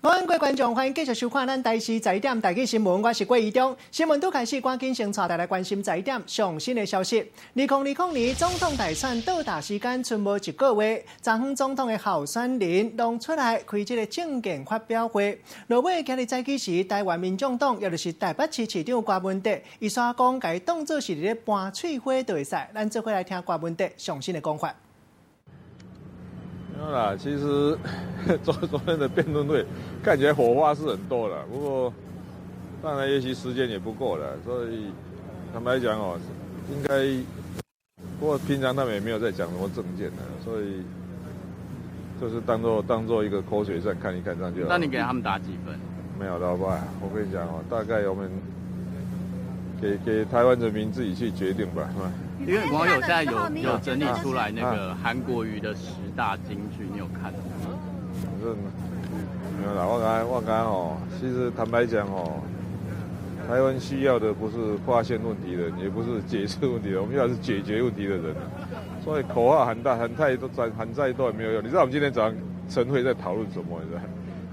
午安，各位觀眾，歡迎繼續收看咱台視十一點台語新聞，我是郭怡中。新聞拄開始，趕緊先帶大家來關心十一點上新的消息。2020年總統大選倒數時間賰無一個月，昨昏總統的候選人攏出來開這個政見發表會。落尾今日早起時，台灣民眾黨，也就是台北市市長柯文哲，伊煞講共伊當做是佇咧搬喙花就會使。咱做伙來聽柯文哲上新的講法。沒有啦，其實昨天的辯論會看起來火花是很多的，不過當然也許時間也不夠了，所以坦白講哦，應該不過平常他們也沒有在講什麼政見的，所以就是當做一個口水戰看一看這樣就。那你給他們打幾分？沒有，老闆，我跟你講哦，大概我們給台灣人民自己去決定吧，是吧？因為網友現在有整理出來那個韓國瑜的十大金句，你有看嗎？反正沒有啦，我剛哦，其實坦白講哦，台灣需要的不是發現問題的人，也不是解釋問題的，我們要的是解決問題的人。所以口號喊大喊太多，喊再多也沒有用。你知道我們今天早上晨會在討論什麼？你知道？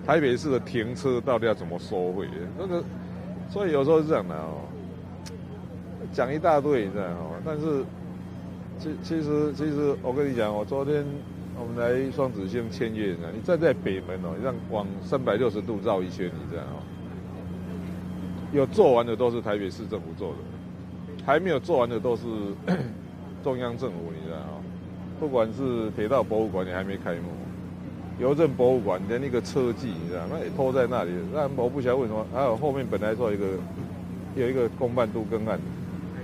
台北市的停車到底要怎麼收費？那個，所以有時候是這樣的哦。講一大堆，你知道哦？但是，其實，我跟你講，我昨天我們來雙子星簽約，你站在北門哦，你這樣往360度繞一圈，你知道哦？有做完的都是台北市政府做的，還沒有做完的都是中央政府，你知道哦？不管是鐵道博物館也還沒開幕，郵政博物館連那個車記，你知道，那也拖在那裡。那我不曉得為什麼，還有後面本來說有一個公辦都更案。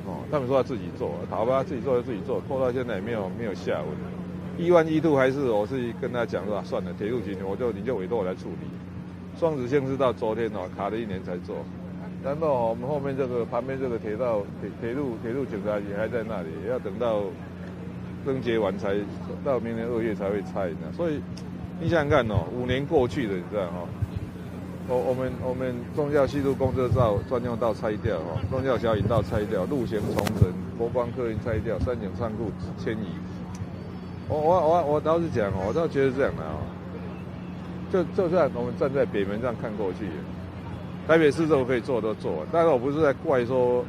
哦，他們說他自己做，好吧，自己做就自己做，拖到現在也沒有下文。E1 E2還是我是跟他講說，算了，鐵路局我就你就委託我來處理。雙子星是到昨天哦，卡了一年才做。然後我們後面這個旁邊這個鐵道鐵鐵路鐵路警察也還在那裡，要等到更結完才到明年2月才會拆呢。所以你想想看哦，5年過去了，你知道哈？我們忠孝西路公車道專用道拆掉哦，忠孝小引道拆掉，路線重整，國光客運拆掉，三井倉庫遷移。我倒是講哦，我倒覺得這樣的哦，就算我們站在北門這樣看過去，台北市政府可以做都做，但是我不是在怪說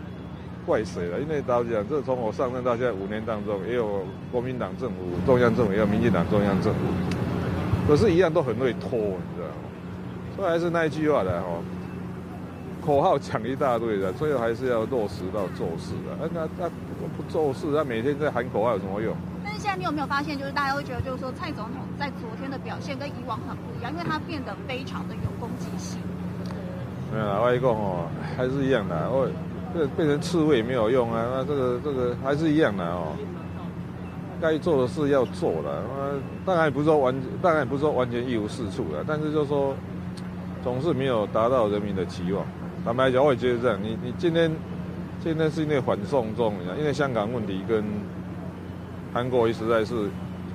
怪誰了，因為老實講，這從我上任到現在5年當中，也有國民黨政府、中央政府，也有民進黨中央政府，可是，一樣都很會拖，你知道嗎？所以還是那一句話的哦，口號講一大堆的，最後還是要落實到做事的。那不做事，他每天在喊口號有什麼用？但是現在你有沒有發現，就是大家會覺得，就是說蔡總統在昨天的表現跟以往很不一樣，因為他變得非常的有攻擊性。沒有啦，我跟你講哦，還是一樣的，我這變成刺蝟沒有用啊。那這個還是一樣的哦，該做的事要做的。當然也不是說完全一無是處的，但是就是說，總是沒有達到人民的期望。坦白講，我也覺得這樣。你今天是因為反送中，你知道，因為香港問題跟韓國瑜實在是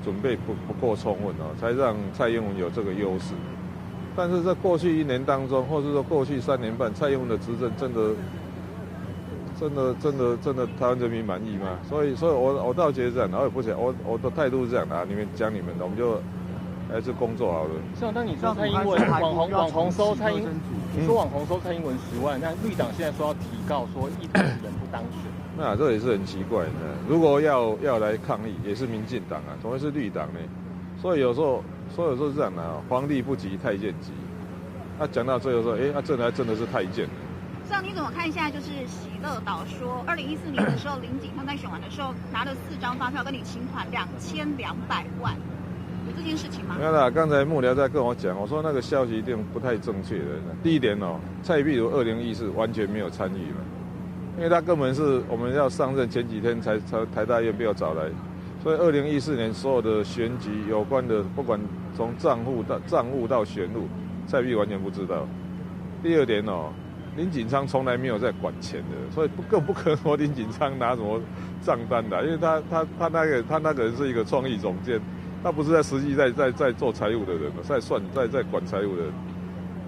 準備不夠充分哦，才讓蔡英文有這個優勢。但是在過去一年當中，或是說過去3年半，蔡英文的執政真的、真的、真的、真的台灣人民滿意嗎？所以我倒覺得這樣，我也不想，我的態度是這樣的啊，你們講你們的，我們就還是工作好了。像當你說蔡英文網紅收蔡英，你說網紅收蔡英文10萬，那綠黨現在說要提告，說一人不當選。那這也是很奇怪的。如果要來抗議，也是民進黨啊，怎麼會是綠黨呢？所以有時候是這樣的啊，皇帝不急太監急。他講到最後說，哎，他真的還真的是太監。像你怎麼看？現在就是喜樂島說，2014年的時候，林錦昌在選完的時候拿了四張發票跟你請款2200萬。有這件事情嗎？沒有啦，剛才幕僚在跟我講，我說那個消息一定不太正確的。第一點哦，蔡壁如2014完全沒有參與嘛，因為他根本是我們要上任前幾天才台大醫院被我找來，所以2014年所有的選舉有關的，不管從賬戶到賬務到選務，蔡壁如完全不知道。第二點哦，林錦昌從來沒有在管錢的，所以不更不可能說林錦昌拿什麼賬單的，因為他那個人是一個創意總監。他不是在實際在做財務的人，在算在管財務的人，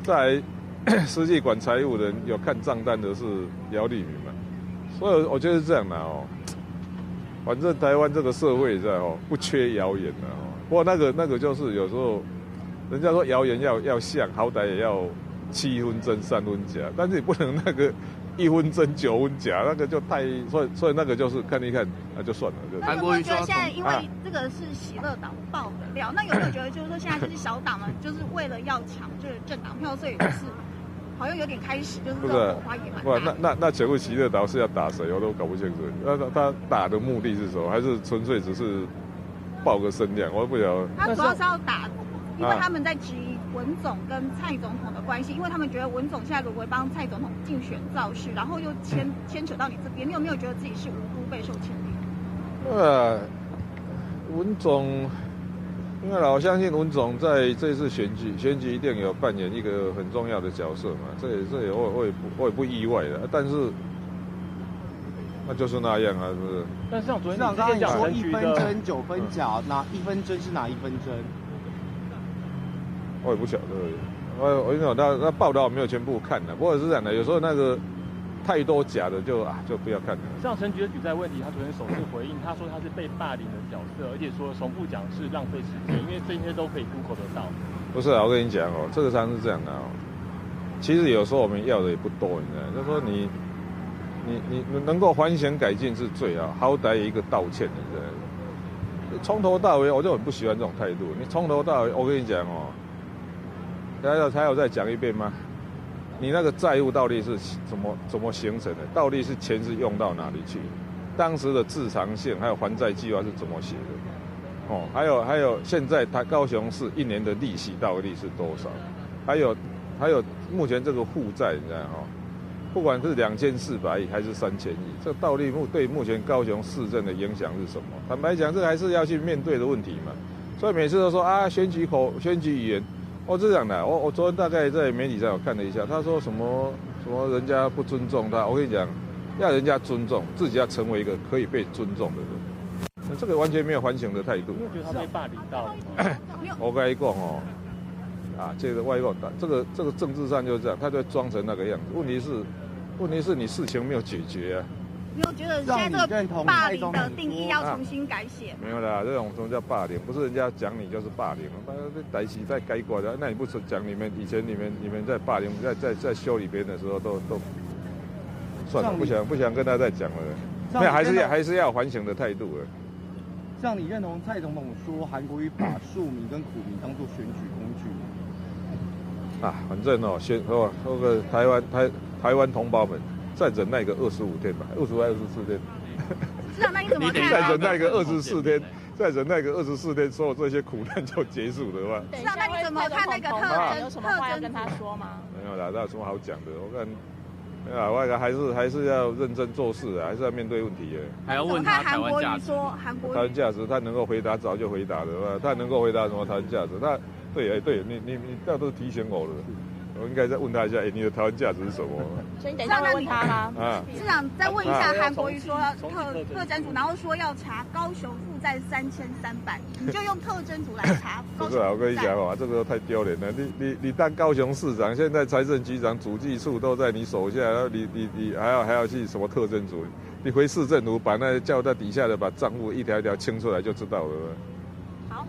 在實際管財務的人有看賬單的是姚立明嘛，所以我覺得是這樣的哦。反正台灣這個社會在哦不缺謠言的哦。不過那個就是有時候人家說謠言要像，好歹也要7分真3分假，但是你不能那個1分真9分假，那個就太，所以那個就是看一看，那就算了。那有沒有覺得現在因為這個是喜樂島爆的料，那有沒有覺得就是說現在就是小黨們就是為了要搶這個政黨票，所以就是好像有點開始就是這個火花也蠻大。那請問喜樂島是要打誰？我都搞不清楚。那他打的目的是什麼？還是純粹只是爆個聲量？我都不曉得。他主要是要打，因為他們在質疑文總跟蔡總統的關係，因為他們覺得文總現在如果幫蔡總統競選造勢，然後又牽扯到你這邊，你有沒有覺得自己是無辜備受牽連？文總，因為我相信文總在這次選舉一定有扮演一個很重要的角色嘛，這也我也不意外的，但是那就是那樣啊，是不是？但是像昨天你剛剛說1分真9分假，哪1分真是哪1分真？我也不曉得，我因為那報道沒有全部看的，不過是這樣的，有時候那個太多假的就不要看了。像陳菊的舉債問題，他昨天首次回應，他說他是被霸凌的角色，而且說重複講是浪費時間，因為這些都可以 Google 得到。不是啊，我跟你講哦，這個常是這樣的哦。其實有時候我們要的也不多，你知道，就是說你能夠反省改進是最好，好歹一個道歉，你知道。從頭到尾我就很不喜歡這種態度。你從頭到尾，我跟你講哦。還要再講一遍嗎？你那個債務到底是怎麼形成的？到底是錢是用到哪裡去？當時的自償性還有還債計劃是怎麼寫的？哦，還有，現在他高雄市一年的利息到底是多少？還有目前這個負債，你知道哈？不管是2400億還是3000億，這到底對目前高雄市政的影響是什麼？坦白講，這個還是要去面對的問題嘛。所以每次都說啊，選舉語言。哦，這樣的，我昨天大概在媒體上有看了一下，他說什麼什麼人家不尊重他，我跟你講，要人家尊重，自己要成為一個可以被尊重的人，那這個完全沒有反省的態度。你覺得他被霸凌到？我跟你講哦，啊，這個外國，這個政治上就是這樣，他就裝成那個樣子。問題是你事情沒有解決啊。你有覺得現在這個霸凌的定義要重新改寫？沒有啦，這種什麼叫霸凌？不是人家講你就是霸凌，那代誌在改過的，那你不是講你們以前你們在霸凌，在修理別人的時候都算了，不想跟他再講了。那還是要反省的態度了。像你認同蔡總統說韓國瑜把庶民跟苦民當作選舉工具嗎？啊，反正哦，那個台灣同胞們。再忍耐個25天吧，25還24天。市長，那你怎麼看？再忍耐個24天，再忍耐個24天，所有這些苦難就結束了吧？市長，那你怎麼看那個特徵？有什麼話要跟他說嗎？沒有啦，那有什麼好講的？我看，沒有，我還是要認真做事啊，還是要面對問題的。還要問他台灣價值？台灣價值，他能夠回答早就回答了，他能夠回答什麼台灣價值？他對，對你這都提醒我了。我應該再問他一下，你的台灣價值是什麼？所以你等一下會問他嗎？啊，市長再問一下韓國瑜說特偵組，然後說要查高雄負債3300，你就用特偵組來查。不是啊，我跟你講啊，這個太丟臉了。你當高雄市長，現在財政局長、主計處都在你手下，你還要去什麼特偵組？你回市政府把那叫在底下的把賬戶一條一條清出來就知道了。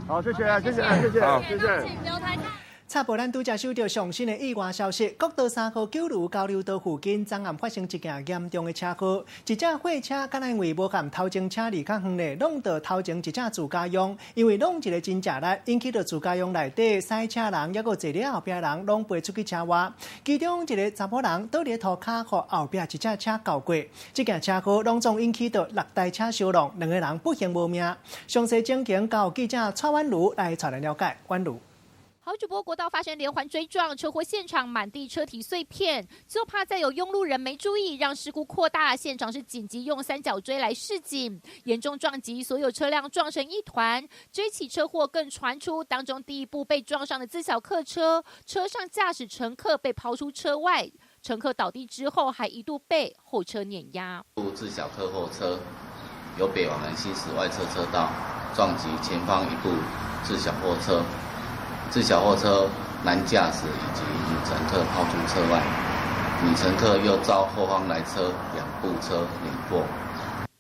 好，謝謝，謝謝，謝謝，謝謝。插播咱拄才收到上新的意外消息，國道3號九如交流道附近，昨暗發生一件嚴重的車禍，一隻貨車敢若因為無共頭前車離較遠咧，弄到頭前一隻自駕樣，因為弄一個真吃力，引起到自駕樣內底駛車人，猶閣坐佇後壁人攏飛出去車外，其中一個查某人倒佇塗跤，予後壁一隻車轎過，這件車禍攏總引起到6台車相撞，2個人不幸無命。詳細情形交記者蔡婉如來帶咱了解，婉如。好幾波國道發生連環追撞，車禍現場滿地車體碎片，就怕再有庸路人沒注意，讓事故擴大。現場是緊急用三角錐來示警，嚴重撞擊，所有車輛撞成一團。這起車禍更傳出，當中第一部被撞上的自小客車，車上駕駛乘客被拋出車外，乘客倒地之後還一度被後車碾壓。自小客貨車由北往南行駛外側車道，撞擊前方一部自小貨車。自小貨車男駕駛以及女乘客拋出車外，女乘客又遭後方來車2部車碾過。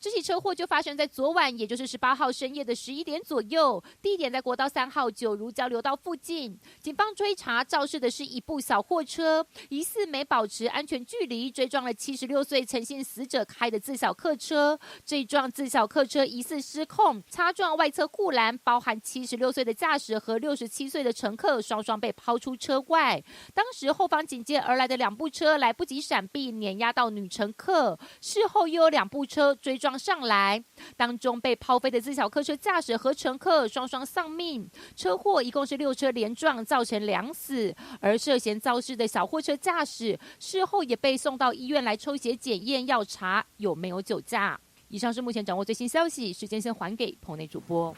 這起車禍就發生在昨晚，也就是18號深夜的11點左右，地點在國道3號九如交流道附近。警方追查肇事的是一部小貨車，疑似沒保持安全距離，追撞了76歲陳姓死者開的自小客車。這一撞自小客車疑似失控，擦撞外側護欄，包含76歲的駕駛和67歲的乘客，雙雙被拋出車外。當時後方緊接而來的兩部車來不及閃避，碾壓到女乘客。事後又有兩部車追撞上來，當中被拋飛的自小客車駕駛和乘客雙雙喪命。車禍一共是6車連撞，造成2死。而涉嫌肇事的小貨車駕駛，事後也被送到醫院來抽血檢驗，要查有沒有酒駕。以上是目前掌握最新消息，時間先還給棚內主播。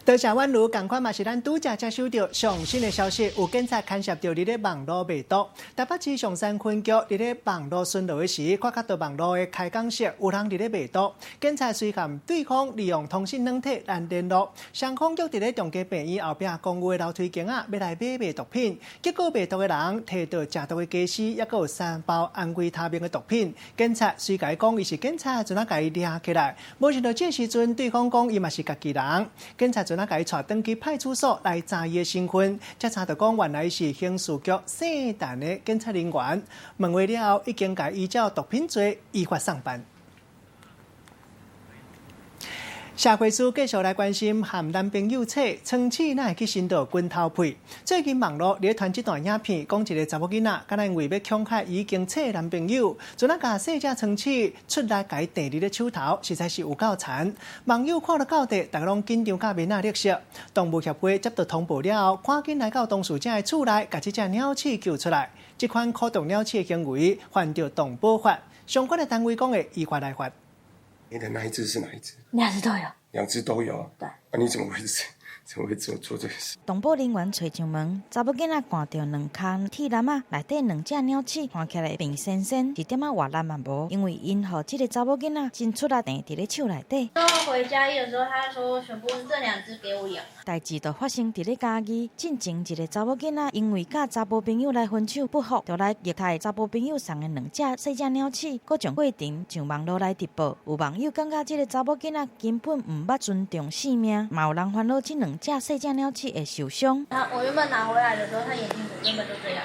多謝婉如，仝款嘛是咱拄才接收著上新的消息，有警察牽涉著佇咧網路賣毒。台北市松山分局佇咧網路巡邏的時，發覺著網路的開講室有人佇咧賣毒。警察隨含對方利用通訊軟體來聯絡，雙方約佇咧長庚病院後壁公寓的樓梯間仔，欲來買賣毒品。結果賣毒的人提著食毒的家私，抑閣有3包安非他命的毒品。警察隨共伊講，伊是警察，陣仔共伊掠起來。無想到這時陣，對方講伊嘛是家己人。警察陣仔共伊帶轉去派出所來查伊的身份，才查著講原來是刑事局姓陳的警察人員。問話了後，已經共依照毒品罪依法送辦。社會處繼續來關心和男朋友切倉鼠，哪會去伸著拳頭屁？最近網路佇咧傳這段影片，講一个查某囡仔，敢若因為欲恐嚇已經切男朋友，陣仔共細隻倉鼠出來共伊碇佇咧手頭，實在是有夠殘。網友看了到底，逐家攏緊張甲面仔綠色。動物協會接到通報了後，趕緊來到當事者的厝內，共這隻鳥鼠救出來。這款苦毒鳥鼠的行為犯著動保法，相關的單位講會依法來罰。你的那一隻是哪一隻？兩隻都有。兩隻都有。對。啊，你怎麼會做這個事？動保人員揣上門，查某囡仔看著兩跤鐵籃仔內底兩隻鳥鼠，看起來病仙仙，一點仔活力嘛無。因為𪜶予這个查某囡仔真出力碇佇咧手內底。之後回嘉義的時候，他說全部這兩隻給我養。代誌就發生佇咧嘉義，進前一个查某囡仔因為佮查埔朋友來分手不服，就來虐待查埔朋友送的兩隻細隻鳥鼠，閣將過程上網路來直播。有網友感覺這个查某囡仔根本毋捌尊重生命，嘛有人煩惱這兩隻細隻鳥鼠會受傷。我原本拿回來的時候，他眼睛原本就這樣。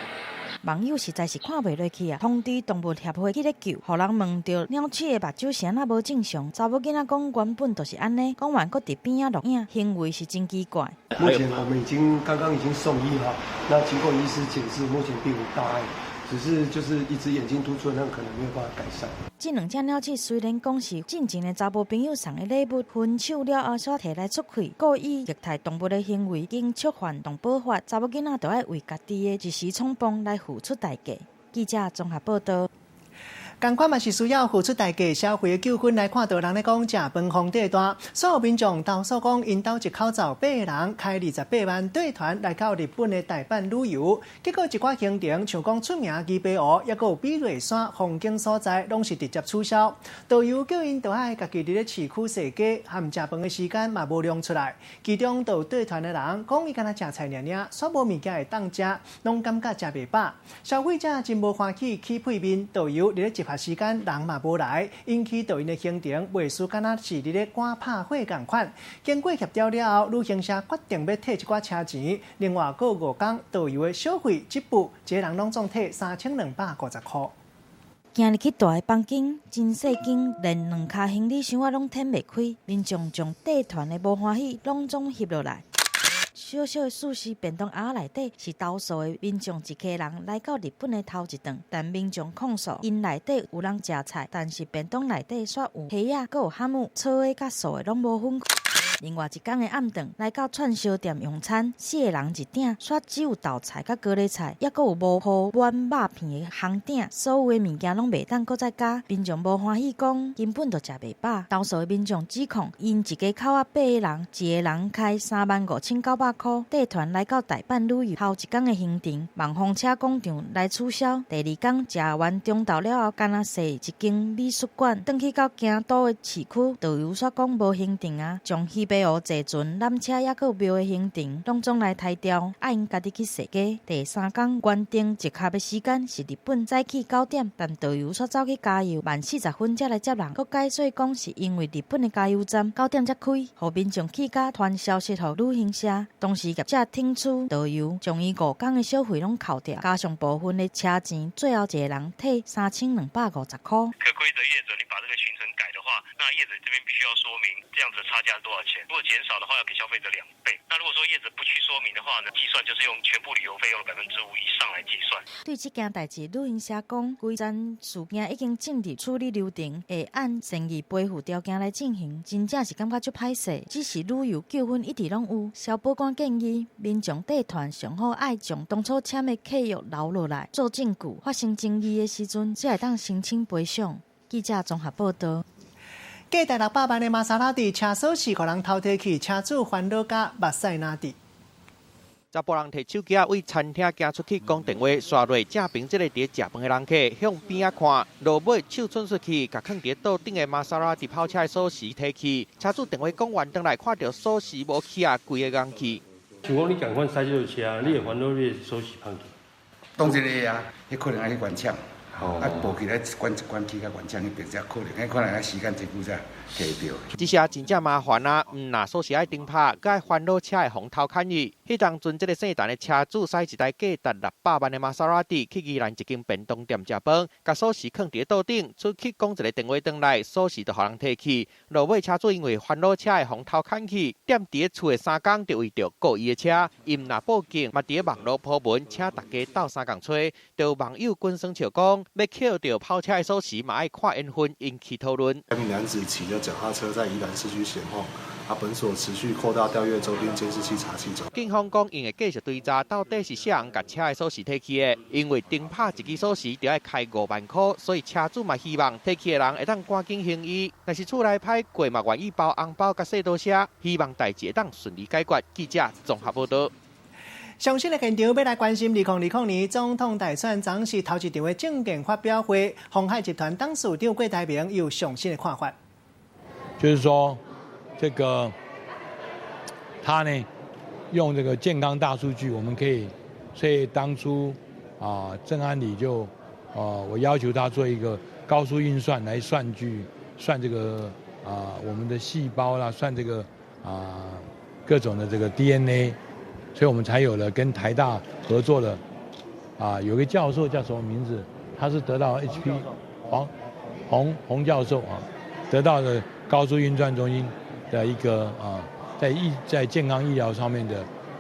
網友實在是看袂落去啊！通知動物協會去咧救，予人問著鳥鼠的目睭是按怎無正常？查某囡仔講原本就是按呢，講完閣佇邊仔錄影，行為是真奇怪。目前我們已經剛剛已經送醫哈，那經過醫師檢視，目前並無大礙，只是就是一隻眼睛突出，那可能沒有辦法改善。這兩隻鳥鼠雖然講是進前的查埔朋友送的禮物，分手了後煞提來出氣，故意虐待動物的行為，已經觸犯動保法，查某囡仔就愛為家己的一時衝動來付出代價。記者綜合報道。仝款嘛是需要付出代價，消費的糾紛來看著人咧講食飯皇帝大，所有民眾投訴講，𪜶兜一口罩八個人開28萬帶團來到日本的大阪旅遊，結果一寡行程像講出名魚白湖，抑閣有比睿山風景所在，攏是直接取消。導遊叫𪜶著愛家己佇咧市區踅街，含食飯的時間嘛無量出來。其中就有帶團的人講，伊敢若食菜爾爾，煞無物件會當食，攏感覺食袂飽。消費者真無歡喜，起屁面，導遊佇咧集合時間人嘛無來，引起導遊的行程袂輸，敢若是佇咧趕拍火仝款。經過協調了後，旅行社決定欲退一寡車錢，另外閣有5工導遊的小費，這筆一个人攏總退3250箍。行入去大的房間，真細間，連兩跤行李箱仔攏褪袂開，民眾將帶團的無歡喜攏總翕落來。小小的壽司便當盒內底是投訴的民眾一家人來到日本的頭一頓，但民眾控訴𪜶內底有人食菜，但是便當內底煞有蝦仔，閣有哈姆，粗的佮素的攏無分。另外一工的暗頓來到串燒店用餐，四个人一鼎，煞只有豆菜佮高麗菜，抑閣有無鋪滿肉片的烘鼎，所有的物件攏袂當閣再加。民眾無歡喜，講根本就食袂飽。投訴的民眾指控，𪜶一家口仔八个人，一個人開35,900箍，帶團來到大阪旅遊，頭一工的行程，望風車廣場來取消。第二工食完中晝了後，干焦踅一間美術館，轉去到京都的市區，導遊煞講無行程啊，將翕基白湖坐船纜車，抑閣有廟的行程，攏總來刣掉，愛𪜶家己去踅街。第三工原定集合的時間是日本早起9點，但導遊煞走去加油，慢40分才來接人。閣解說講是因為日本的加油站9點才開，予民眾去甲傳消息予旅行社。當時業者聽取導遊將伊5工的小費攏扣掉，加上部分的車錢，最後一个人退3250箍。可規則業者，你把這個行程改的話，那業者這邊必須要說明這樣子的差價是多少錢。如果減少的話，要給消費者2倍。那如果說業者不去說明的話呢，計算就是用全部旅遊費用的5%以上來計算。對這件代誌，旅行社講，規件事件已經進入處理流程，會按善意賠付條件來進行。真正是感覺足歹勢，只是旅遊糾紛一直攏有。消保官建議民眾帶團上好愛將當初簽的契約留落來做證據，發生爭議的時陣，才會當申請賠償。記者綜合報道。價值600萬的瑪莎拉蒂車鎖匙予人偷提去，車主煩惱甲目屎藍滴。查埔人提手機仔對餐廳行出去講電話，紲落正爿這个佇食飯的人客向邊仔看，落尾手伸出去，共囥佇桌頂的瑪莎拉蒂跑車的鎖匙提去。車主電話講完，轉來看著鎖匙無去啊，規个戇去。像講你仝款駛這个車，你會煩惱你的鎖匙放去？當然會啊，彼可能愛去原廠。啊，報起來關一關去到原廠彼邊才可能，彼可能愛時間真久才提著。這下真正麻煩啊！毋若鎖匙愛重拍，閣愛煩惱車會予偷牽去。彼當陣，這个姓陳的車主駛一台價值600萬的瑪莎拉蒂去宜蘭一間便當店食飯，共鎖匙囥佇桌頂，出去講一个電話轉來，鎖匙就予人提去。落尾車主因為煩惱車會予偷牽去，踮佇厝的三工就為著顧伊的車，伊毋若報警，嘛佇網路 po 文，請大家鬥相共揣。就網友滾耍笑講，欲抾著跑車的鎖匙，嘛愛看緣分，引起討論。該名男子騎著腳踏車在宜蘭市區閒晃，啊，本所持續擴大調閱周邊監視器查緝中。警方講，𪜶會繼續追查到底是啥人共車的鎖匙提去的，因為重拍一支鎖匙就愛開5萬箍，所以車主嘛希望提去的人會當趕緊還伊。若是厝內歹過嘛願意包紅包佮說多謝，希望代誌會當順利解決。記者綜合報導。上新的現場欲來關心2020年總統大選，昨是頭一場的政見發表會，鴻海集團董事長郭台銘有上新的看法。就是說，這個他呢，用這個健康大數據，我們可以，所以當初啊，鄭安里就啊，我要求他做一個高速運算來算據，算這個啊，我們的細胞啦，算這個啊各種的這個 DNA。所以我們才有了跟台大合作的，啊，有個教授叫什麼名字？他是得到 HP 黃洪洪教授啊，得到的高速運算中心的一個啊，在健康醫療上面的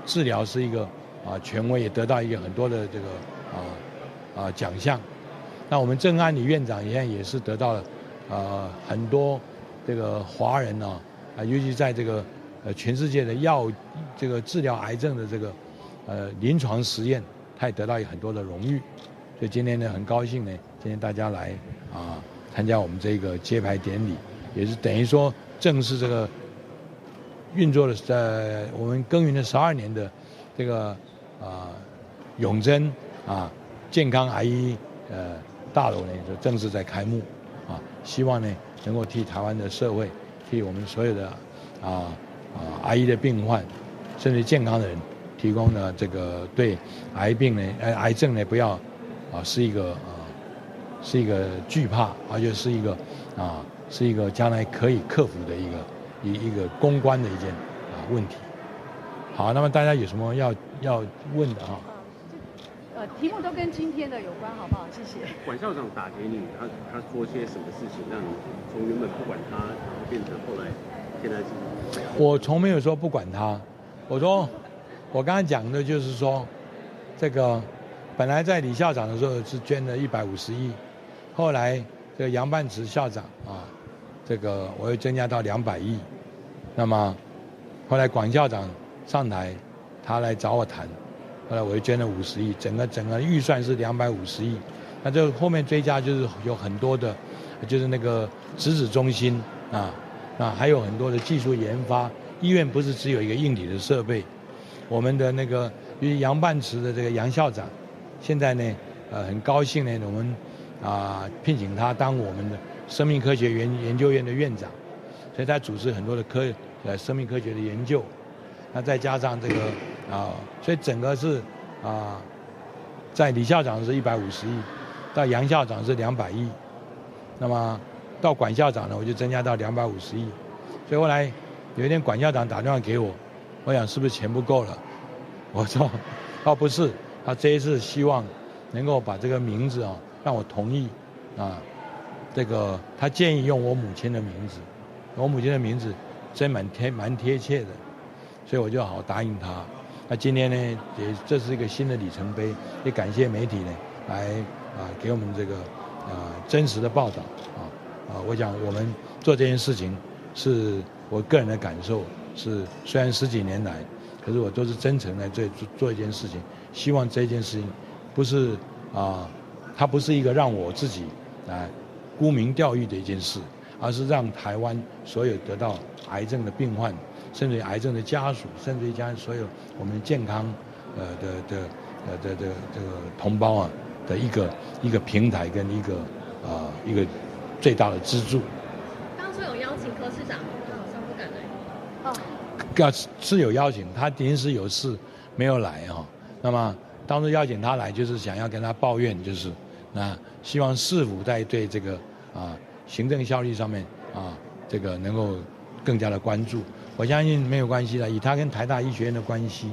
治療是一個啊權威，也得到一個很多的這個獎項。那我們鄭安里院長現在也是得到了很多這個華人啊，尤其在這個。全世界的藥，這個治療癌症的這個，臨床實驗，他也得到很多的榮譽，所以今天呢，很高興呢，今天大家來啊參加我們這個揭牌典禮，也是等於說正式這個運作了在我們耕耘了12年的這個啊永貞啊健康癌醫大樓呢，就正式在開幕，啊，希望呢能夠替台灣的社會，替我們所有的癌醫的病患，甚至健康的人，提供了這個對癌病呢，癌症呢，不要啊，是一個懼怕，而且是一個將來可以克服的一個攻關的一件啊問題。好，那麼大家有什麼要問的啊？題目都跟今天的有關，好不好？謝謝。管校長打給你，他說些什麼事情，讓你從原本不管他，然後變成後來現在是？我從沒有說不管他，我說我剛剛講的就是說，這個本來在李校長的時候是捐了150億，後來這個楊泮池校長啊，這個我又增加到200億，那麼後來管校長上台，他來找我談，後來我又捐了50億，整個預算是250億，那這後面追加就是有很多的，就是那個質子中心啊。啊，還有很多的技術研發，醫院不是只有一個硬體的設備，我們的那個，因為楊泮池的這個楊校長，現在呢，很高興呢，我們啊聘請他當我們的生命科學研究院的院長，所以他主持很多的科生命科學的研究，那再加上這個啊，所以整個是啊，在李校長是150億，到楊校長是200億，那麼到管校長呢，我就增加到250億。所以後來有一天管校長打電話給我，我想是不是錢不夠了？我說哦不是，他這一次希望能夠把這個名字啊讓我同意啊，這個他建議用我母親的名字，我母親的名字真蠻貼切的，所以我就好答應他。那今天呢，也這是一個新的里程碑，也感謝媒體呢來啊給我們這個啊真實的報道啊啊！我想我們做這件事情是我個人的感受是，雖然十幾年來，可是我都是真誠來做做一件事情，希望這件事情不是啊，它不是一個讓我自己來沽名釣譽的一件事，而是讓台灣所有得到癌症的病患，甚至於癌症的家屬，甚至於將所有我們健康的這個同胞啊的一個平台跟一個最大的支柱。當初有邀請柯市長，他好像不敢來。哦，是有邀請，他臨時有事沒有來哈。那麼當初邀請他來，就是想要跟他抱怨，就是那希望市府在對這個啊行政效率上面啊這個能夠更加的關注。我相信沒有關係的，以他跟台大醫學院的關係，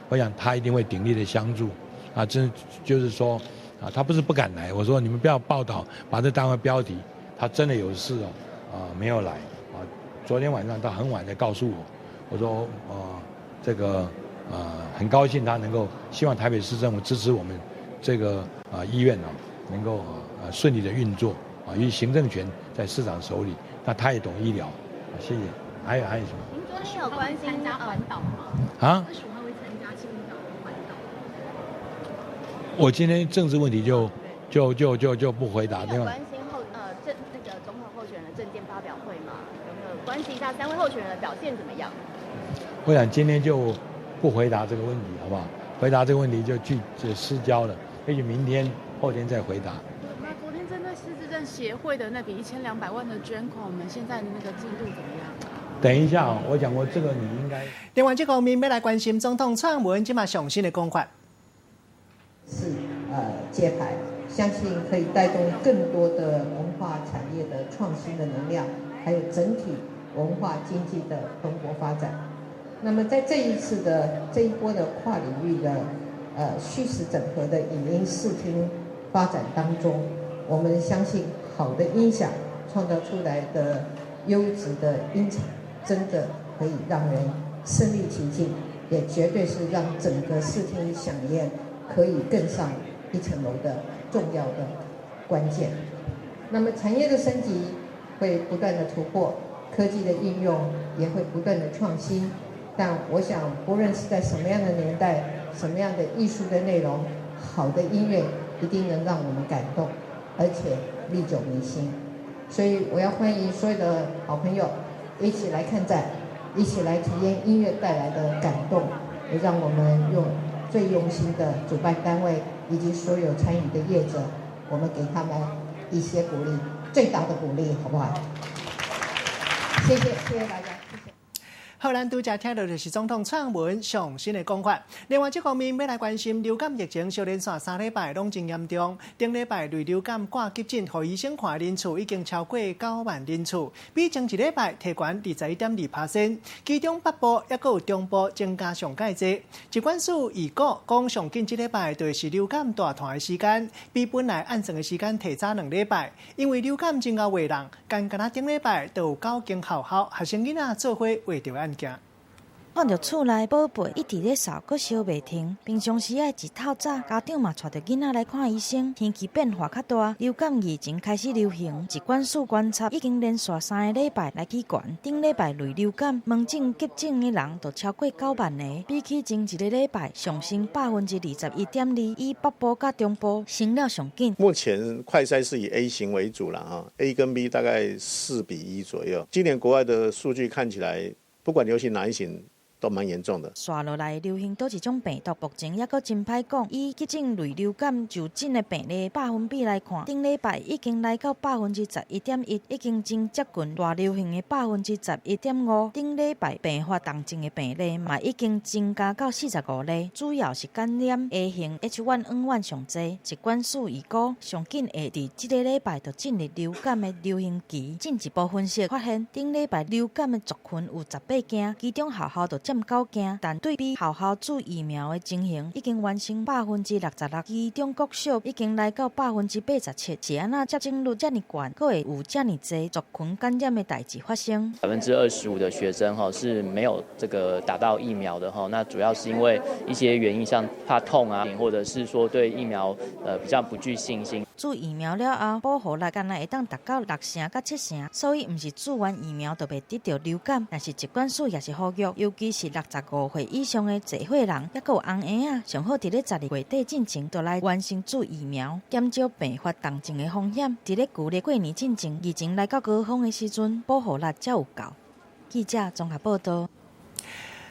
我想他一定會鼎力的相助。啊，真就是說啊，他不是不敢來。我說你們不要報道，把這當為標題。他真的有事哦，啊，沒有來啊。昨天晚上他很晚才告訴我，我說啊，這個啊，很高興他能夠，希望台北市政府支持我們這個啊醫院啊，能夠啊順利的運作啊，因為行政權在市長手裡，那他也懂醫療。啊，謝謝。還有什麼？您昨天有關心參加環島嗎？啊？ 25號會參加青島環島。我今天政治問題就不回答，對吧？關心候呃政那個總統候選人的政見發表會嗎？有沒有關心一下三位候選人的表現怎麼樣？我想今天就不回答這個問題，好不好？回答這個問題就去就失焦了，也許明天後天再回答。那昨天針對失智症協會的那筆1200萬的捐款，我們現在的那個進度怎麼樣？等一下，我講過這個，你應該。另外，這方面欲來關心總統蔡英文這馬上新的講法。是揭牌，相信可以帶動更多的文化產業的創新的能量，還有整體文化經濟的蓬勃發展。那麼在這一次的這一波的跨領域的虛實整合的影音視聽發展當中，我們相信好的音響創造出來的優質的音場，真的可以讓人身臨其境，也絕對是讓整個視聽饗宴可以更上一層樓的重要的關鍵。那麼產業的升級會不斷的突破，科技的應用也會不斷的創新。但我想，不論是在什麼樣的年代，什麼樣的藝術的內容，好的音樂一定能讓我們感動，而且歷久彌新。所以我要歡迎所有的好朋友一起來看展，一起來體驗音樂帶來的感動，也讓我們用最用心的主辦單位以及所有參與的業者，我們給他們一些鼓勵，最大的鼓勵，好不好？謝謝，謝謝大家。好，咱拄才聽到就是總統蔡英文上新的講法。另外，這方面欲來關心流感疫情，小連續3禮拜攏真嚴重。頂禮拜類流感掛急診，予醫生看的人次已經超過9萬人次，比前一禮拜提懸21.2%。其中北部抑閣有中部增加上蓋濟。疾管署預估講，上緊這禮拜就是流感大湠的時間，比本來按算的時間提早2禮拜。因為流感真𠢕畫人，干焦頂禮拜就有九間學校學生囡仔做伙畫著案件。看著厝內寶貝一直咧嗽，閣燒袂停。平常時愛一透早，家長嘛帶著囡仔來看醫生。天氣變化較大，流感疫情開始流行。疾管署觀察，已經連續3個禮拜來起懸。頂禮拜類流感門診急診的人就超過9萬個，比起前一個禮拜上升21.2%。以北部佮中部升了上緊。目前快篩是以 A 型為主了哈，A 跟 B 大概4比1左右。今年國外的數據看起來，不管流行哪一型，都蠻嚴重的。紲落來流行佗一種病毒，目前猶閣真歹講。以急症類流感就診的病例百分比來看，頂禮拜已經來到11.1%，已經真接近大流行的11.5%。頂禮拜病發重症的病例嘛已經增加到45例，主要是感染 A 型 H1N1 上濟。疾管署預估，上緊會佇這個禮拜就進入流感的流行期。進一步分析發現，頂禮拜流感的族群有18間，其中學校就佔9間，但對比學校注疫苗的情形，已經完成66%，其中國小已經來到87%，是按怎接種率遮爾懸，閣會有遮爾濟族群感染的代誌發生？ 25%的學生哈是沒有這個打到疫苗的哈，那主要是因為一些原因，像怕痛啊，或者是說對疫苗比較不具信心。注疫苗了後，保護力敢若會當達到6成佮7成，所以毋是注完疫苗就袂得著流感。但是疾管署也是呼籲，尤其是65歲以上的濟歲人，猶閣有紅嬰仔，上好佇咧12月底進前就來完成注疫苗，減少病發重症的風險。佇咧舊曆過年進前，疫情來到高峰的時陣，保護力才有夠。記者綜合報道。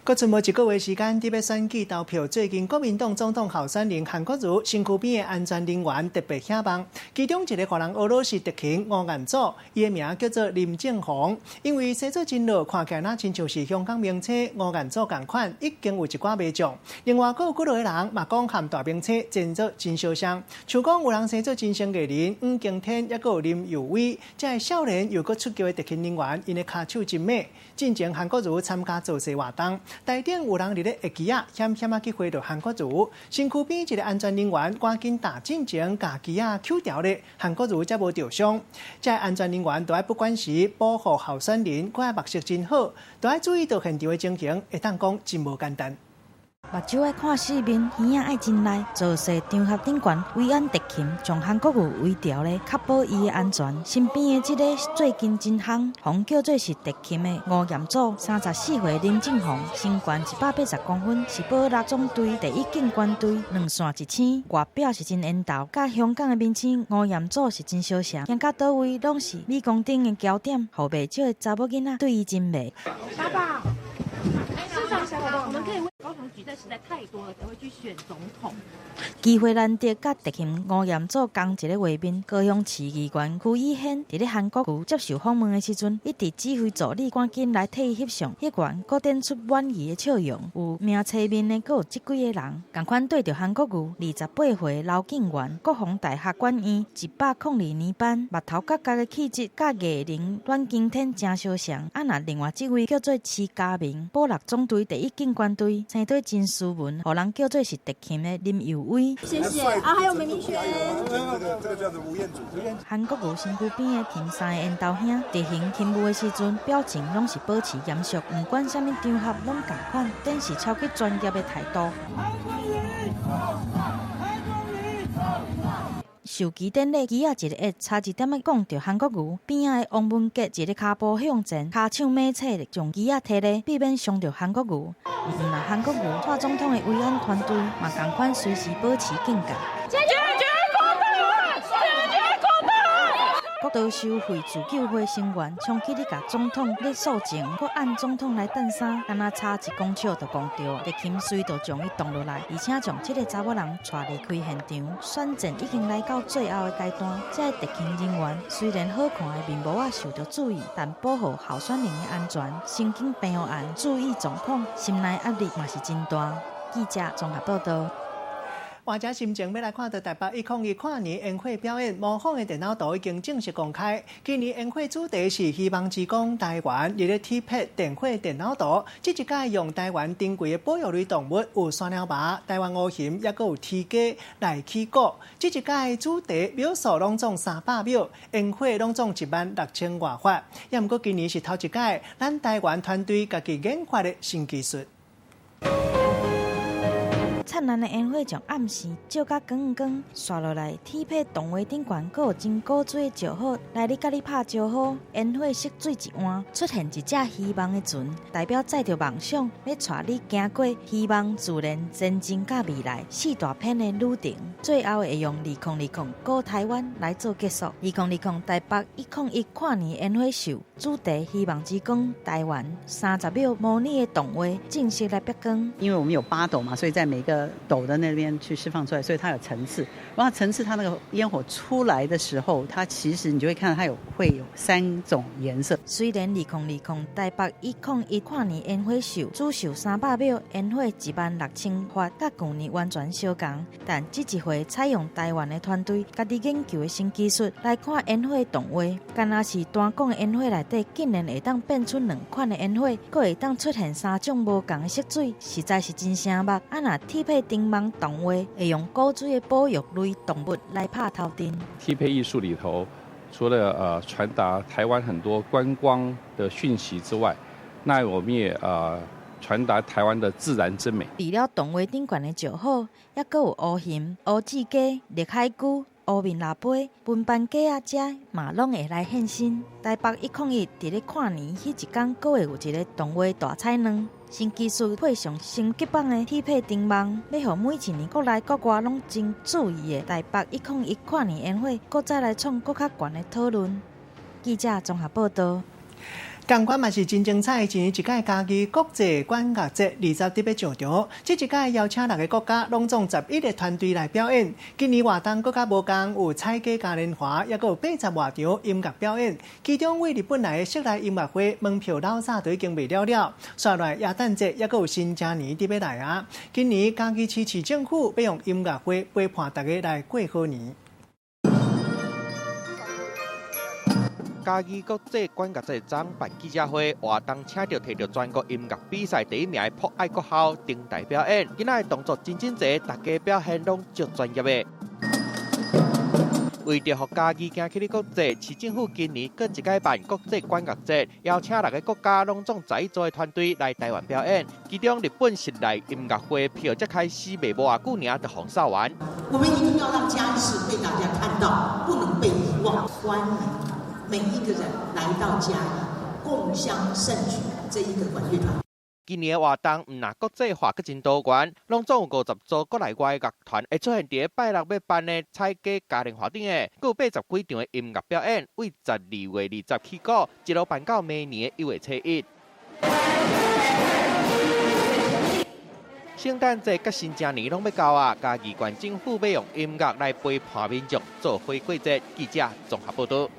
閣賰無一個月時間，佇欲選舉投票。最近國民黨總統候選人韓國瑜身軀邊的安全人員特別顯目，其中一個予人呵咾是特勤吳彥祖，伊的名叫做林正宏。因為生做真老，看起來若親像是香港明星吳彥祖仝款，已經有一寡迷眾。另外，閣有幾落個人嘛講和大明星前做真相像，像講有人生做真星藝人黃經天，猶閣有林佑威，這个少年又閣出鏡的特勤人員，𪜶的跤手真猛。進前韓國瑜參加造勢活動。台頂有人佇咧下旗仔，險險仔去揮著韓國瑜，身軀邊一个安全人員趕緊踏進前，共旗仔抾牢咧，韓國瑜才無著傷。這个安全人員都愛不管是保護候選人，閣愛目色真好，都愛注意著現場的情形，會當講真無簡單。目睭愛看四面，耳仔愛真利。造勢場合頂懸，維安特勤將韓國瑜圍牢咧，確保伊的安全。身邊的這个最近真夯，予叫做是特勤的吳彥祖，34歲林正宏，身懸180公分，是保六總隊第一警官隊兩線一星，外表是真緣投，佮香港的明星吳彥祖是真相像，行到佗位攏是鎂光燈的焦點，予袂少的查某囡仔對伊真迷。爸爸，市長，我們可以問高雄舉債實在太多了，才會去選總統。機會難得，佮特勤吳彥祖仝一個畫面。高雄市議員邱以軒佇咧韓國瑜接受訪問的時陣，一直指揮助理趕緊來替伊翕相。翕完，閣展出滿意的笑容。有名冊面的，閣有這幾个人，仝款對著韓國瑜。28歲劉敬元，國防大學管院102年班，目頭角角的氣質，佮藝人阮經天誠相像。啊，若另外這位叫做施家明，保六總隊第一警官隊，生做真斯文，予人叫做是特勤的林佑威。謝謝啊，還有梅明軒。這個叫做吳彥祖。韓國瑜身軀邊的挺三个緣投兄，執行勤務的時陣，表情攏是保持嚴肅，毋管啥物場合攏仝款，展示超級專業的態度。授旗典禮，旗仔一个差一點仔講著韓國瑜，邊仔的王文傑一个跤步向前，跤手猛踩，將旗仔提咧，避免傷著韓國瑜。毋若韓國瑜，蔡總統的維安團隊嘛仝款隨時保持警覺。國道收費自救會成員衝去咧共總統咧訴情，閣按總統來擲衫，敢若差一公尺就摃著，特勤隨就將伊擋落來，而且將這个查某人帶離開現場。選戰已經來到最後的階段，這个特勤人員雖然好看的面貌仔受著注意，但保護候選人的安全、神經病案注意狀況，心內壓力嘛是真大。記者綜合報道。換只心情，欲來看著台北101跨年煙火表演，模仿的電腦圖已經正式公開。今年煙火主題是希望之光台灣，佇咧 T-PAD 電火電腦圖，這一屆用台灣珍貴的保育類動物，有山貓猫、台灣烏熊，猶閣有雉雞來起鼓。這一屆主題秒數攏總300秒，煙火攏總1萬6千外發。猶毋過今年是頭一屆，咱台灣團隊家己研發的新技術。彩燦爛的煙火從暗時照甲光光，紲落來鐵皮動畫頂懸，閣有真古錐的石虎來咧佮你拍招呼。煙火色水一換，出現一隻希望的船，代表載著夢想，欲帶你行過希望、自然、前進佮未來四大片的旅程。最後會用2020古台灣來做結束。2020台北101跨年煙火秀主題希望之光台灣30秒模擬的動畫正式來曝光。因為我們有8斗嘛，所以在每個斗的那邊去釋放出來，所以它有層次。然後層次，它那個煙火出來的時候，它其實你就會看到它會有3種顏色。雖然2020台北101跨年煙火秀主秀300秒煙火16000發，佮舊年完全相仝，但這一回採用台灣的團隊家己研究的新技術來看煙火動畫，敢若是單講的煙火內底，竟然會當變出2款的煙火，閣會當出現3種無仝的色水，實在是真醒目。啊，若鐵皮燈網動畫會用古錐的保育類動物來拍頭陣。鐵皮藝術裡頭，除了傳達台灣很多觀光的訊息之外，那我們也傳達台灣的自然之美。除了動畫頂懸的石虎，猶閣有烏熊、烏雉雞、綠海龜、烏面蜊飛、文班雞仔遮嘛攏會來現身。台北101佇咧跨年彼一工，閣會有一個動畫大彩卵。新技術配上升級版的鐵皮燈網，欲予每一年國內國外攏真注意的台北101跨年煙火，閣再來創閣較懸的討論。記者綜合報導。仝款嘛是真精彩，一年一屆嘉義國際管樂節20日欲上場，這一屆邀請6个國家，攏總11個團隊來表演。今年活動閣較無仝，有彩雞嘉年華，猶閣有80外場音樂表演。其中為日本來的室內音樂會門票老早就已經賣了了。紲落來耶誕節，猶閣有新正年佇欲來啊！今年嘉義市市政府欲用音樂會陪伴大家來過好年。嘉義國際管樂節昨辦記者會，活動請著提著全國音樂比賽第一名的博愛國校登台表演，囡仔的動作真整齊，大家表現攏足專業的。為著予嘉義行起咧國際，市政府今年閣一擺辦國際管樂節，邀請6個國家攏總11組的團隊來台灣表演。其中日本室內音樂會票才開始賣無偌久，爾就予掃完。我們一定要讓嘉義市被大家看到，不能被遺忘。歡迎每一個人來到嘉義，共襄盛舉這一個管樂團。今年的活動毋但國際化，閣真多元，攏總有50組國內外樂團會出現佇咧拜六欲辦的彩雞嘉年華頂的，閣有80幾場的音樂表演，為12月20起鼓，一路辦到明年的1月初1。聖誕節佮新正年攏欲到啊！嘉義縣政府欲用音樂來陪伴民眾做伙過節。記者綜合報導。